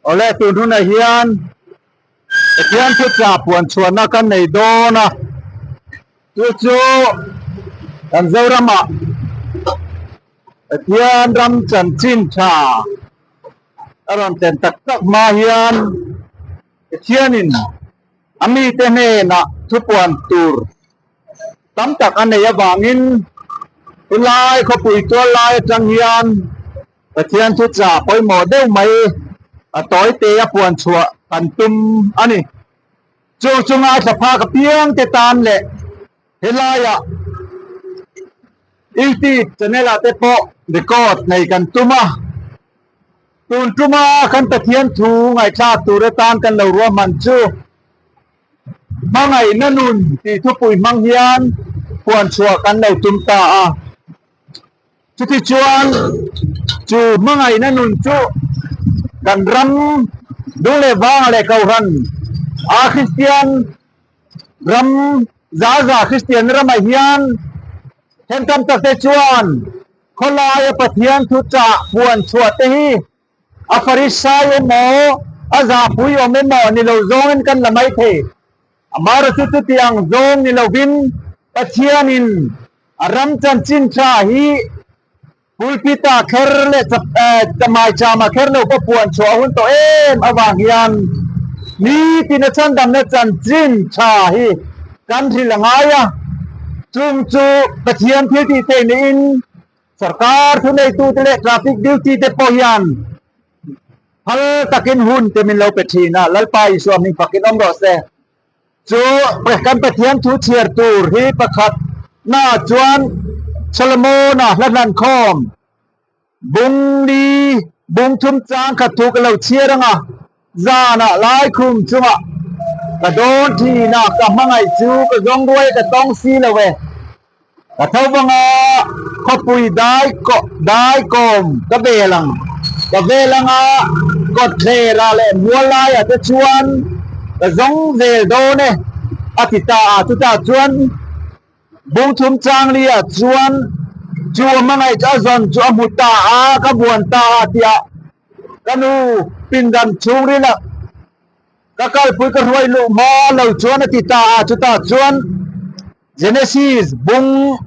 Awle tun hunah hian Pathian thuchah puan chhuahna kan nei dawn a, chu chu kan Zoramah Pathian ram chanchin tha a rawn thlen tak tak hma hian Pathianin a mite hnenah thupuan tur tam tak a neih avangin helai khawpui tual lai atang hian Pathian thuchah pawimawh deuh mai a tawi te a puan chhuah kan tum a ni. Chu chu ngaithla phak apiang te tan leh helaiah YouTube channel ah te pawh record nei kan tum a. Tun tuma kan Pathian thu ngaihthlak tur atan kan lo ruahman chu Hmangaihna nun tih thupui hmang hian puan chhuah kan lo tum ta a. Chutichuan chu hmangaihna nun chu kan ram dung leh vanga leh Kohhran a Kristian ram za za Kristian ramah hian then tam tak te chuan khawlaia Pathian thuchah puan chhuah te hi a Farisai emaw a zahpui awm emaw ni lo zawngin kan la mai thei. Amaherawhchu chu chutiang zawng ni lovin Pathianin A ram chanchin tha hi pulpit-ah kher leh maichama kher lo pawh puan chhuah a hun tawh em avang hian nitin a chhandamna chanchin tha hi kan hril a ngai a. Chung chu Pathian thil tih theih niin sorkar thuneitute leh traffic duty te pawh hian phal takin hun te min lo pe thin a, Lalpa Isua hming fakin awm rawh se. Chu kan Pathian thu chhiar tur hi pakhat na chuan Solomona hla hlan khawm bung li bung thum chang khat thu ka lo chhiar ang a, zanah lai khum chungah ka dawn thin a, ka hmangaih chu ka zawng ruai ka tawng si lo e. Ka tho vang a, khawpui dai dai kawm ka vel ang. Ka vel ang a, kawtthlerah leh mual laiah te chuan ka zawng vel dawn e, a ti ta a. Chutah chuan Bungthum Changlia chuan chu a hmangaih chu a zawn chu a hmu ta a, ka buan ta a tia ka nu pindan chhungrilah ka kalpui ka hruai luh hma lo chuan a ti ta a. Chutah chuan Genesis bung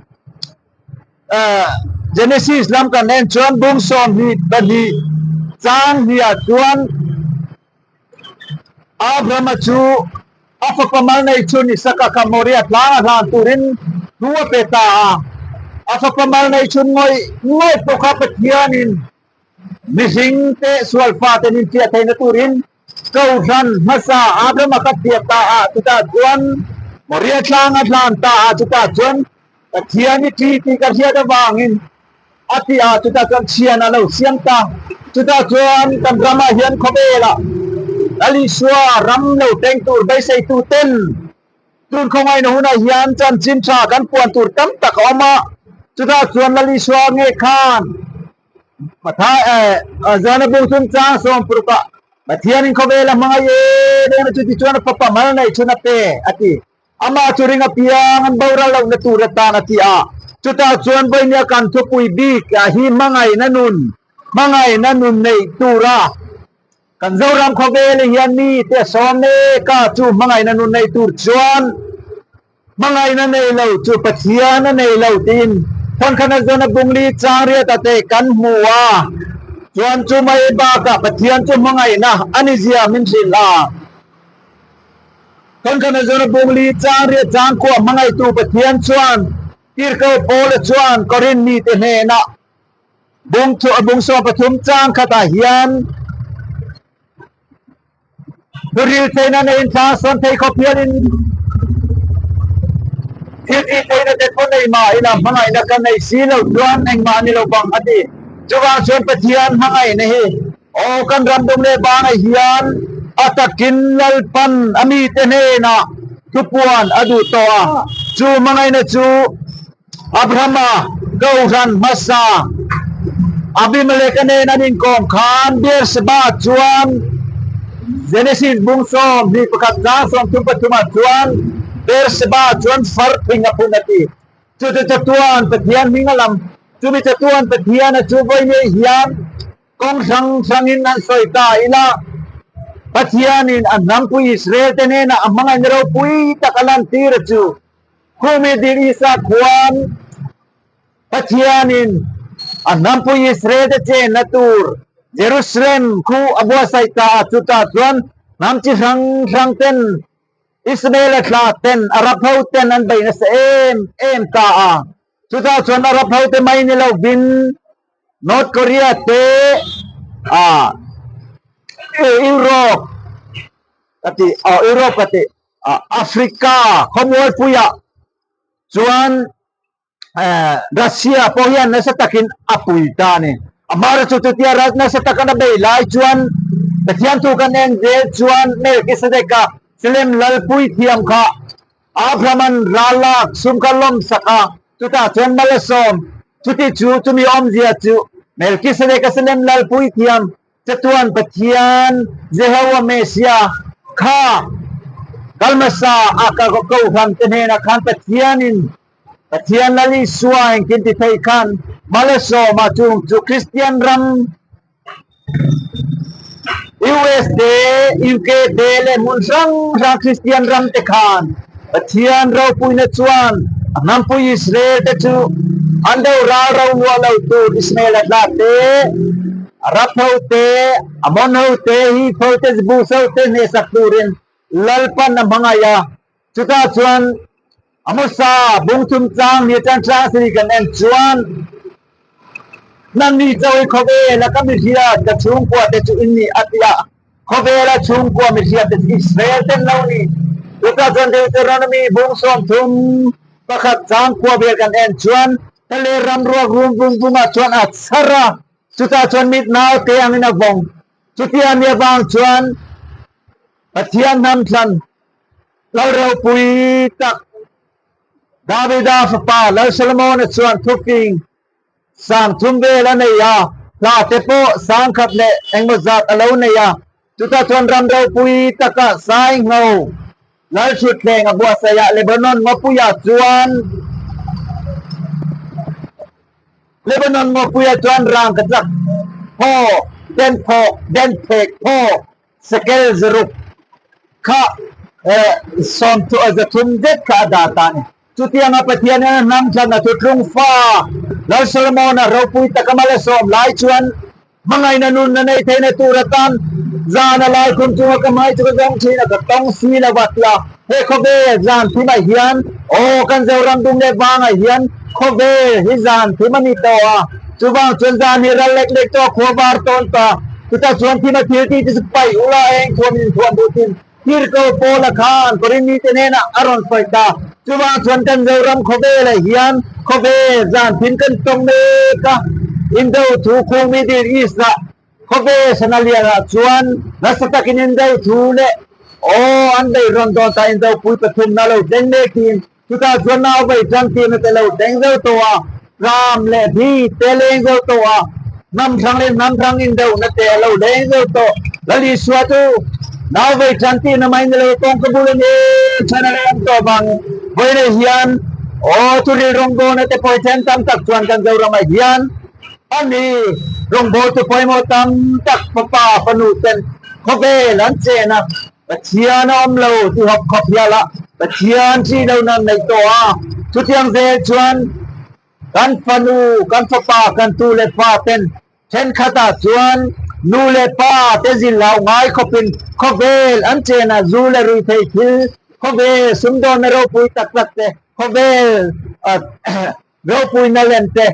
Genesis lam kan en chuan bung 22 chang hniah chuan Abrahama chu a fapa mal nei chhun Isaka kha Moria tlang a hlan turin thu a pe ta a. A fapa mal nei chhun ngawih ngawih pawh kha Pathianin mihring te sual fate min fiah theihna turin Kohhran hmasa Abrahama ka phiat ta a, chutah chuan Moria tlang a hlan ta a, chutah chuan Pathian i thi tih ka hriat avangin a ti a, chutah chuan thian a lo siam ta. Chutah chuan kan ramah hian khawvelah Lal Isua ram lo teng tur beiseitu ten tun khawngaihna hunah hian chanchin tha kan puan tur tam tak a awm a, chutah chuan Lal Isua nge khan Zana bung chungchang sawmpurukah Pathianin khawvel a hmangaih em em a chuti chuan a fapa mal neih chhun a pe a ti. Amah chu ring apiang an boral lohna tur atan a ti a. Chutah chuan vawinia kan thupui bik hi hmangaihna nun, hmangaihna nun neih tura kan Zoram khawvel hian mite a sawm mek a, chu hmangaihna nun neih tur chuan Hmangaihna nei lo chu Pathian a nei lo tiin Thawnkhatna zawn a bungli chang riat a te kan hmu a, chuan chu mai bakah Pathian chu hmangaihna a ni zia min hrilh a. Thawnkhatna zawn a bungli chang riat chang khuah hmangaihtu Pathian chuan Tirhkoh Paula chuan Korinth mite hnenah bung thu a bung 13 chang khatah hian Thuril theihna neiin thla sawn thei khawp hianin thil tih theihna te pawh nei mah ila hmangaihna ka nei si lo chuan engmah ni lo bang a ti. Chuvang chuan Pathian hmangaihna hi aw kan ram dum leh bangah hian a takin Lalpan a mite hnenah thupuan a duh tawh a, chu hmangaihna chu Abrahama Kohhran hmasa Abimeleka nen an inkawm khan Beersheba chuan Genesis bung 21 chang 33 ah chuan Beersheba chuan far thing a phun a ti. Chute chatuan Pathian hming a lam. Chumi chatuan Pathian a chu vawi ngei hian kawng hrang hrangin an sawi ta ila. Pathianin a hnampui Israel-te hnenah a hmangaihna ropui tak a lantir a chu. Khumi dil Isa khuan Pathianin a hnampui Israel-te chenna tur Jerusalem khu a buatsaih ta a, chutah chuan hnam chi hrang hrang ten Ismael-a thla ten Arab ho ten an beih nasa em em ta a, chutah chuan Arab ho te mai ni lovin North Korea te ah Europe ka tih ah Europe ka tih ah Africa khawmualpuiah chuan eh Russia pawh hian nasa takin a pui ta a ni. Amah chu chutia nasa taka na bei lai chuan Pathian thu kan en zel chuan Melkisedeka Salem lalpui thiam kha Abraham-a'n ral lak sum kha lawm sak a, chutah chuan mal a sawm. Chuti chu chumi awmzia chu Melkisedeka Salem lalpui thiam chatuan Pathian Jehovah Messiah kha kalhmasa a ka kohhran te hnenah khan Pathianin Pathian Lal Isua engtin ti thei khan mal a sawm a, chung chu Kristian ram US te, UK te leh hmun hrang hrang Kristian ram te khan Pathian ropuina chuan a hnampui Israel te chu an do ral ro nuah lo tur Ismael a tla te, Arab ho te, Ammon ho te, Hith ho te, Jebus ho te hnehsak turin Lalpan a hmangaih a. Chutah chuan Amosa bung chungchang ni atang tlang sari kan en chuan Nangni chawi khawvela ka mihriat ka chhungkua te chu in ni a ti a, khawvela chhungkua mihriat te chu Israel ten lo ni. Chutah chuan Deuteronomy bung 31 chang kua vel kan en chuan Thale ram ruak rum vung vungah chuan a chhar a, chutah chuan mit naute angin a vawng. Chutia ni avang chuan Pathian hnam thlan Lal ropui tak Davida fapa Lal Solomona chuan thufing 30,000 vel a nei a, hla te pawh 1,000 leh engmaw zat a lo nei a. Chutah chuan ram ropui taka Saingho Lal thutthleng a buatsaih a, Lebanon ngawpuiah chuan Lebanon ngawpuiah chuan rangkachak phaw den phawk den phek phaw Sekel 600 kha 30 zet kha a dah ta a ni. Chutianga Pathian hian a hnam thlan a thutlung fa Lal Solomon-a ropui taka mal a sawm lai chuan hmangaihna nunna nei theihna tur atan zan a lai khum chunga ka hmai chu ka zawng thin a, ka tawng si lo va tia he khawvel zan thimah hian aw kan Zoram dum leh vangah hian khawvel hi zan thim a ni tawh a, chuvang chuan zan hi ral lek lek tawh a khua var tawn ta. Chutah chuan thim a thil tih te chu paih ula eng thuam in thuam duh thin. Tirhkoh Paula khan Korinth mite hnenah a rawn sawi ta. Chuvang chuan kan Zoram khawvelah hian khawvel zan thim kan tawng mek a. Indo thu khung Middle East-ah khawvel sana lianah chuan nasa takin Indo thu leh aw an bei rawn dawn ta Indo pui pathum na lo thleng mek tiin chutah chuan nau vei tan tirna te lo thleng zo tawh a, ram leh thi te leng zo tawh a, hnam hrang leh hnam hrang indohna te a lo leng zo tawh. Lal Isua chu nau vei tan tirna mai ni lo kawngka bul a ni chhan a leng tawh vang. Vawiinah hian aw thuril rawngbawlna te pawh hi then tam tak chuan kan Zoramah hian a ni rawngbawltu pawimawh tam tak fapa fanu ten khawvel an chen a. Pathian a awm lo ti hawp khawp hial a, Pathian ṭih lo nan neih tawh a, chutiang zel chuan kan fanu, kan fapa, kan tu leh fa ten thenkhatah chuan nu leh pa te zil hlau ngai khawpin khawvel an chenah zu leh ruihtheih thil, khawvel sumdawnna ropui tak tak te, khawvel ropuina lem te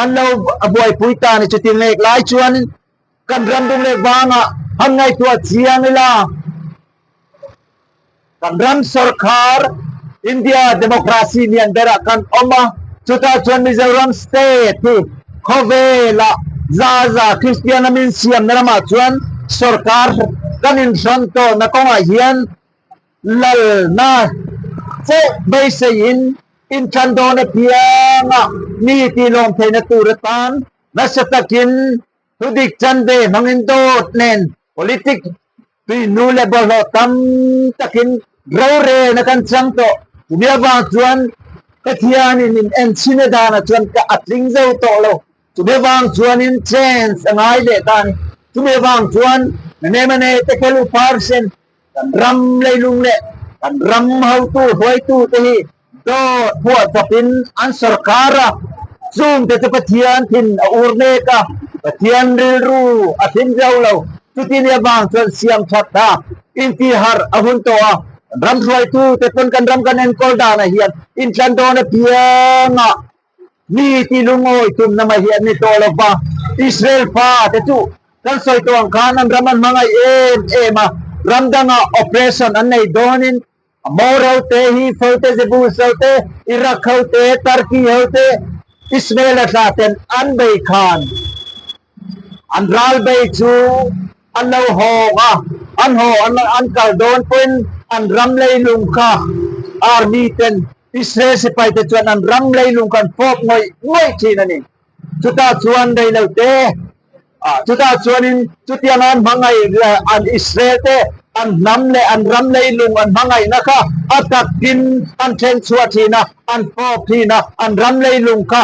an lo buaipui ta a ni. Chuti mek lai chuan Kan ram dum leh vangah han ngaihtuah chiang ila, kan ram sorkar India democracy lian berah kan awm a, chutah chuan Mizoram state hi khawvelah za za Kristian a min siamna ramah chuan sorkar kan inhrawn tawhna kawngah hian lalna chauh beiseiin inthlan dawn apianga mi tihlawm theihna tur atan nasa takin Thudik chanve hmangin dawt nen politic tui nu leh bawlhhlawh tam takin rorelna kan chang tawh. Chumi avang chuan Pathianin min en chhin a danah chuan ka a tling zo tawh lo. Chumi avang chuanin chance a ngai leh ta a ni. Chumi avang chuan. Nanemane Tekelu Parsen kan ram leilung leh kan ram hotu hruaitu te hi dawt phuah chawpin an sorkar a, chungte chu Pathian thin a ur mek a, Pathian rilru a hlim zo lo. Chuti nia vang chuan siam that a, intihharh a hun tawh a, kan ram hruaitu te pawn kan ram kan enkawl danah hian intlan dawn apiangah Mi ti lungawi tumna mai hi an ni tawh lo va, Israel fa te chu kan sawi tawh ang khan an ram an hmangaih em em a, ram dangah operation an nei dawnin Amor ho te, Hif ho te, Jebus ho te, Iraq ho te, Turkey ho te, Ismael a tla ten an bei khan an ral bei chu an lo hawng a, an haw an kal dawn pawhin an ram leilung kha army ten Israel sipaite chuan an ram leilung kan fawp ngawih ngawih thin a ni. Chutah chuan reilote ah chutah chuanin chutiang an hmangaih an Israel te an hnam leh an ram leilung an hmangaihna kha a takin an then chhuah thin a, an fawp thin a, an ram leilung kha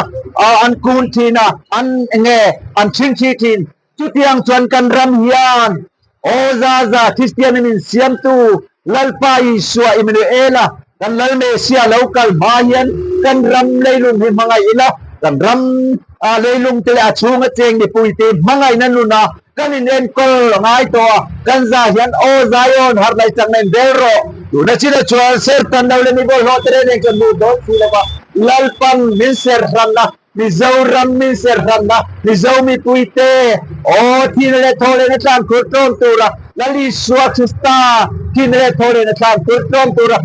an kun thin a, an enge an chhingchhi thin. Chutiang chuan kan ram hian aw za za Kristian in insiamtu Lalpa Isua Immanuela kan Lal Mesia lo kal hma hian kan ram leilung hi hmangaih ila, kan ram leilung te leh a chhunga cheng mipuite hmangaihna nuna kan inenkawl a ngai tawh a, kan za hian aw Zion harh lai chakna in bel rawh. Tuna chinah chuan sertan lo leh mi bawlhhlawh te reng reng chuan hmuh dawn si lova Lalpan min ser hranna Mizoram min serhranna Mizo mipuite aw thina leh thaw lehna tlan khur tlawm tura Lal Isua Krista thina leh thaw lehna tlan khur tlawm tura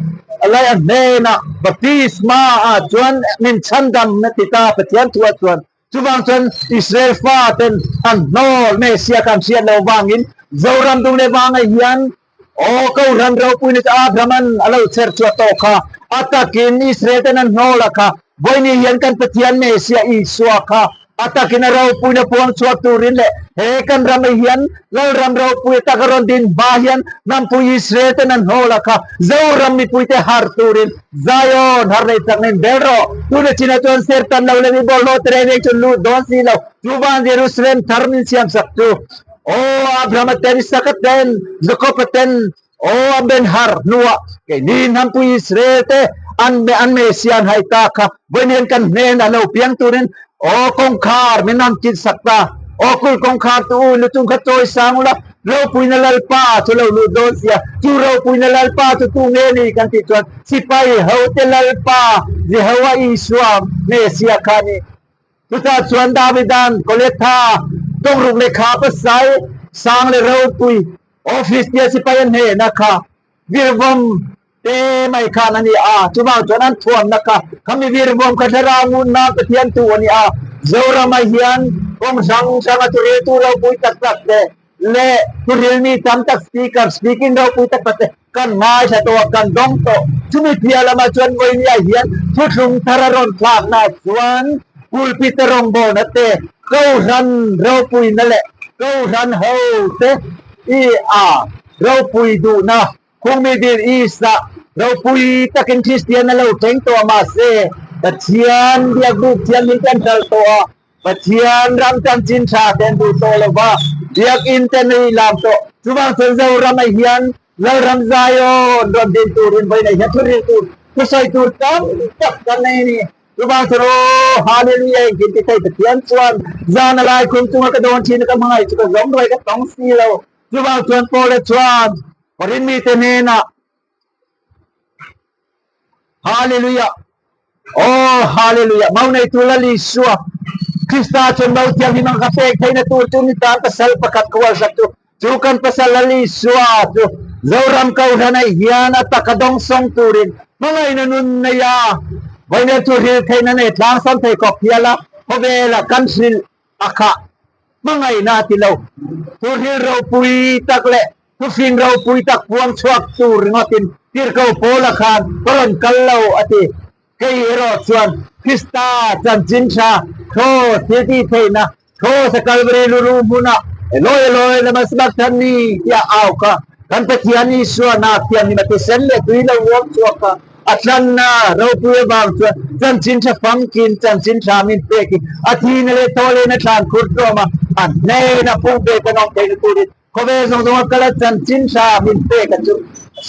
Lai a hnenah baptisma ah chuan min chhandam na ti ta Pathian thuah chuan chuvang chuan Israel fa ten an hnawl Messiah kan hriat loh vangin Zoram dung leh vangah hian Aw, Kohhran ropuina chu Abraham-an a lo chher chhuah tawh kha. A takin Israel ten an hnawl a kha. Vawiini hian kan Pathian Messiah Isua kha a takin a ropuina puang chhuak turin leh he kan ramah hian Lalram ropui a taka rawn din hma hian hnampui Israel ten an hnawl a kha. Zoram mipuite harh turin Zion harh nei chak nen bel rawh. Tuna chinah chuan ser tan lo leh mi bawlhhlawh te reng reng chu lut dawn si lo. Chuvan Jerusalem thar min siamsak chu Aw Abraham-a ten, Isaka ten, Jakob-a ten, aw a ben har hnuah keini hnampui Israel te an an Messiah an hai ta kha vawiin kan hnenah lo piang turin aw kawngkhar min rawn kit sak ta. Aw kul kawngkhar tu u luchung kha chawi sang ula ropuina Lalpa chu lo lut dawn sia. Chu ropuina Lalpa chu tu nge ni kan tih chuan sipai hote Lalpa Jehovah Isua Messiah kha a ni. Chutah chuan Davida'n Goliatha tawngruk lehkha pasal sang leh ropui Ofistia sipai a hnehna kha virvawm te mai khan a ni a, chuvang chuan an thuamna kha khami virvawm kha thlarau ngunna Pathian tu a ni a. Zorama hian kawng hrang hranga thuriltu ropui tak tak te leh thurilmi tam tak speaker speaking ropui tak tak te Kan ngaithla tawh a, kan dawng tawh. Chumi piah lamah chuan vawinia hian thuthlung thar a rawn thlaknaah chuan pulpit te rawngbawlna te, Kohhran ropuina leh Kohhran ho te i a ropui duhna Khungmi Dil East ah ropui takin Kristian a lo thleng tawh a mahse Pathian biakbuk thianghlim te an hralh tawh a, Pathian ram chanchin tha te an duh tawh lo va, biakinn te an ei lam tawh. Chuvang chuan Zoram ah hian Lalram Zion rawn din turin vawiin ah hian thu ril tur, thu sawi tur tam tak kan nei a ni. Chuvang chuan aw Hallelujah engkim ti thei Pathian chuan zan a lai khum chunga ka dawn thin a ka hmangaih chu ka zawng ruai ka tawng si lo. Chuvang chuan Paula chuan Korin mite hnenah Hallelujah Oh Hallelujah Mau neitu Lal Isua Krista chuan Mau Thianghlim ang ka pek theihna tur chu mi tan pasal pakhat ka hualsak chu chu kan pasal Lal Isua chu Zoram Kohhran ah hian a taka dawngsawng turin hmangaihna nun nei a vawiin chu hril theihna nei tlangsam thei khawp hial a khawvela kan hrilh a khah hmangaihna a ti lo. Thuhril ropui tak leh thufing ropui tak puang chhuak tur ringawtin Tirhko Paula khan ka rawn kal lo a ti. Kei erawh chuan Krista chanchin tha thaw thil tih theihna thaw sa Kalvari luru hmunah Eloi Eloi lama sabachthani tia au kha kan Pathian Isua nak thianghlim a thisen leh tui lo uang chhuak kha A tlanna ropui avang chuan chanchin tha famkin chanchin tha min pek i a thihna leh thaw lehna thlan khur tlawm a, a hnena pung ve kan awm theihna turin. Khawvel zawng zawnga kal a chanchin tha min pek a chu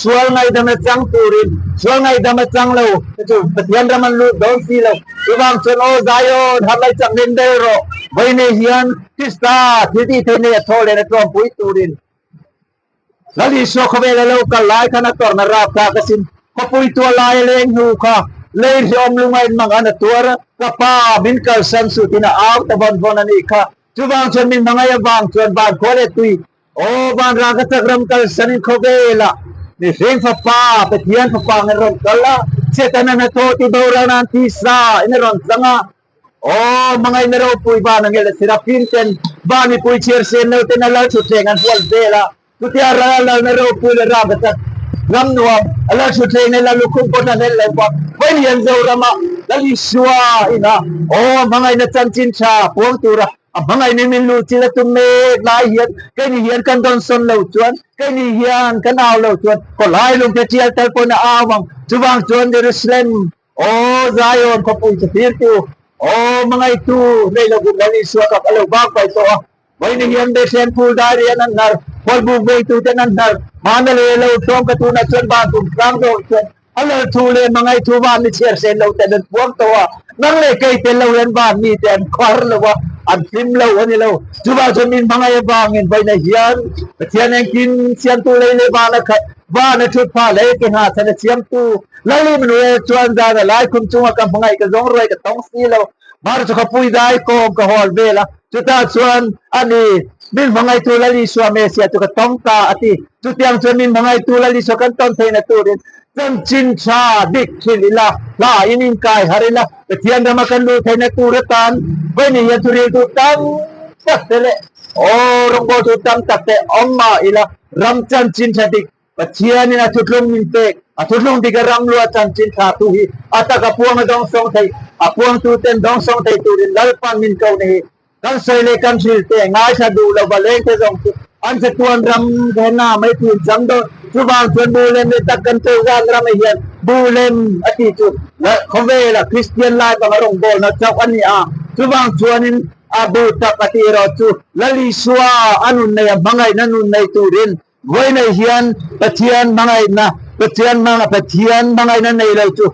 sual ngaihdam a chang turin sual ngaihdam a chang lo te chu Pathian ram an lut dawn si lo. Chuvang chuan aw Zion har lai chak nen ber rawh. Vawiinei hian Krista thil tih theih nei a thaw len a tlawmpui turin Lal Isua khawvel a lo kal lai khan a tawrhna rap thlak asin. Khawpui tua lai a leng hnu kha lei hreawm lungain mang an a tuar a, Ka pa, min kalsan suh tiin a au ta vawn vawn a nih kha. Chuvang chuan min hmangaih avang chuan van khua leh tui, aw van rang ka chak ram kalsanin khawvelah mihring fapa, Pathian fapa angin rawn kal a, Setana hnathawh ti boral nan tisa in a rawn tlang a, Aw, hmangaihna ropui van a ngelh a Serafim ten van mipui chhiar sen lo ten a lal thutthleng an hual vel a, chutia ral a lalna ropui leh ram ka chak ram nuam a lal thutthleng nei lal lukhum pawn a hnel lo va, Vawiin Zorama Lal Isua ina aw hmangaihna chanchin tha puang tura a hmangaihna min luh chil a tum mek lai hian keini hian kan dawn sawn lo chuan keini hian kan au lo chuan khawlai lungte tial tal pawn a au ang, chuvang chuan Jerusalem Aw Zion khawpui chu thirtu, aw hmangaihtu nei lo kum Lal Isua kap a lo bak pai tawh a. Vawiin hian Bethlehem phul dai rian an hnar, khualbuk veituten an hnar, hmana leh lo tlawm ka tunah chuan van tum tlang zawk chuan a lal thu leh hmangaih thu van ni chhiar sen lo ten an puang tawh a. Nang leh kei tel lo hian van mite an khuar lo a, an hlim lo a ni lo. Chuvang chuan min hmangaih avangin vawiinah hian Pathian engkim siamtu lei leh van a khat, van a thut phah leh ke hna chhan a siamtu Lali Manuel chuan zan a lai khum chunga ka hmangaih ka zawng ruai ka tawng si lo. Mar chu ka pui dai kawm ka hawl vel a, chutah chuan a ni, min hmangaihtu Lali Isua Mesia chu ka tawng ta a ti. Chutiang chuan min hmangaihtu Lali Isua kan tawn theihna turin chanchin tha dik thil ila, hla in inkai har ila, Pathian rama kan luh theihna tur atan vawiin hian thuriltu tam tak te leh aw rawngbawltu tam tak te awm mah ila ram chanchin tha dik Pathianin a thutlung min pek, a thutlung dik a ram luah chanchin thla tu hi a tak a puang a dawngsawng thei, a puangtu ten dawngsawng thei turin Lalpan min ko ni hi. Kan sawi leh kan hril te ngaithla duh lo va leng te zawng chu an chatuan ram Gehenna mai thin chang dawn. Chuvang chuan bu lem leh tak kan cho zan ram ah hian bu lem a tih chu khawvela Kristian lai banga rawngbawlna chauh a ni a. Chuvang chuanin a bu tak a tih erawh chu Lal Isua a nun nei a hmangaihna nun nei turin Vawiinah hian Pathian hmangaihna, Pathian hmang, Pathian hmangaihna nei lo chu,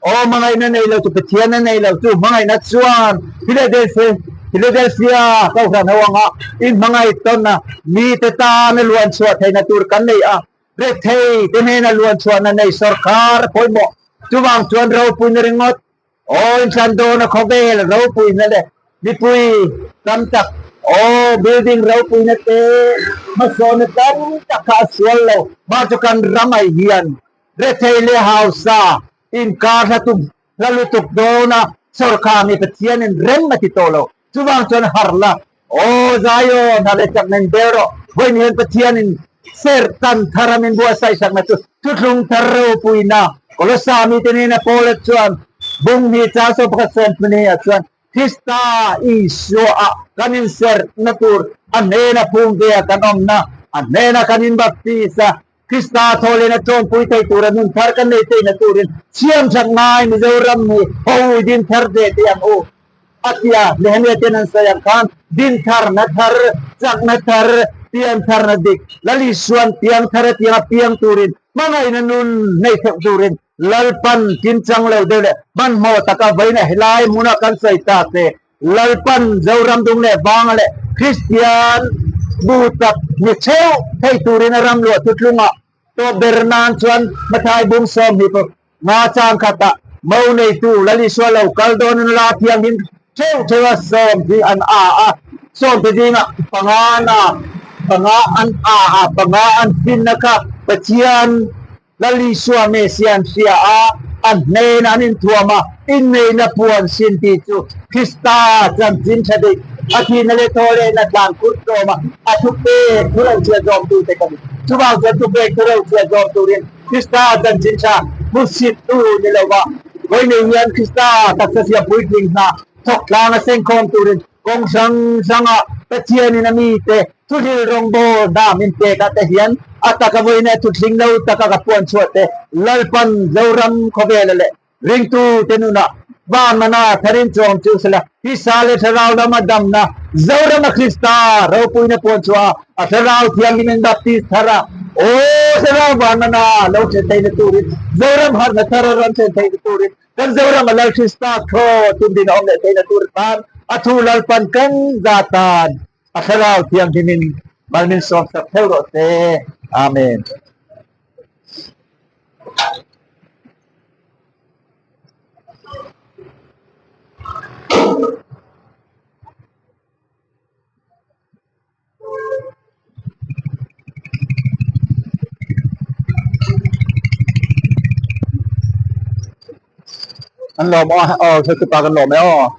aw hmangaihna nei lo chu, Pathian a nei lo chu hmangaihna chuan Philadelphia, Philadelphia Kohhran ho anga inhmangaih tawnna mite tana luan chhuah theihna tur kan nei a, rethei te hnena luan chhuahna nei sawrkar pawimawh. Chuvang chuan ropuina ringawt Aw inthlan dawna khawvel ropuina leh mipui tam tak aw building ropuina te hmasawnna tam tak kha a sual lo. Mah chu kan ramai hian rethei leh hausa inkar hla tum hla lutuk dawna sawrkar nih Pathianin rem a ti tawh lo. Chuvang chuan harh la, aw Zion, harh leh chak nen bel rawh. Vawiin hian Pathianin serh tan thar a min buatsaih sakna chu thuthlung thar ropuina Kolosa mite nena Paula chuan bung hi chang saw pakhat sawm pahnih ah chuan Krista Isua ah kan inserhna tur a hnena phum ve a kan awmna, a hnena kan inbaptis a, Krista thawhlena tlawmpui thei tura nun thar kan nei theihna turin siamthat ngai Mizoram hi hawi din thar ve teh ang u. A tia Nehemia ten an sawi ang khan din tharna thar, chakna thar, pian tharna dik, Lal Isuan piang thar a tianga piang turin hmangaihna nun nei theuh turin Lalpan kimchang lo deuh leh hmanhmawh taka vawiin a helai hmuna kan sawi ta che Lalpan Zoram dung leh vanga leh Kristian bu tak ni theuh thei turin a ram luah thutlungah tawp ber nan chuan Mathai bung 20 pawh nga chang khatah mo neitu Lal Isua lo kal dawn in la thianghlim theuh theuh a sawm hi an a a, sawm te zingah panga na panga an a a panga an finna kha Pathian Lal Isua Messia an hria a, a hnenah an inthuam a, inneihna puan sin tih chu Krista chanchin tha dik, a thihna leh thaw lehna tlan khut tlawm a, a thupek thu lo chhiat zawm tute ka ni. Chuvang chuan thupek thu lo chhiat zawm turin Krista chanchin tha hmuhsittu ni lo va, vawiinei hian Krista taksa siam puitling hna thawk tlang a sengkhawm turin Kawng hrang hranga Pathianin a mite thuhril rawngbâwl hna min pekah te hian a taka vawiin a thuthling lo taka ka puan chhuah te Lalpan Zoram khawvela leh ringtute nunah Van mana tharin chuang chu sela Hisa leh Thlarau lama damna Zorama Krista ropuina puan chhuah a Thlarau Thianghlim in baptist thar a Aw Thlarau van mana lo then theihna turin Zoram harhna thar a rawn then theihna turin kan Zorama Lal Krista thaw tundin a awm leh theihna tur tan a thu Lalpan kan za tan a Thlarau Thianghlim in mal min sawm sak theuh rawh se. Amen. An lawm aw aw hruaitu pa kan lawm e aw.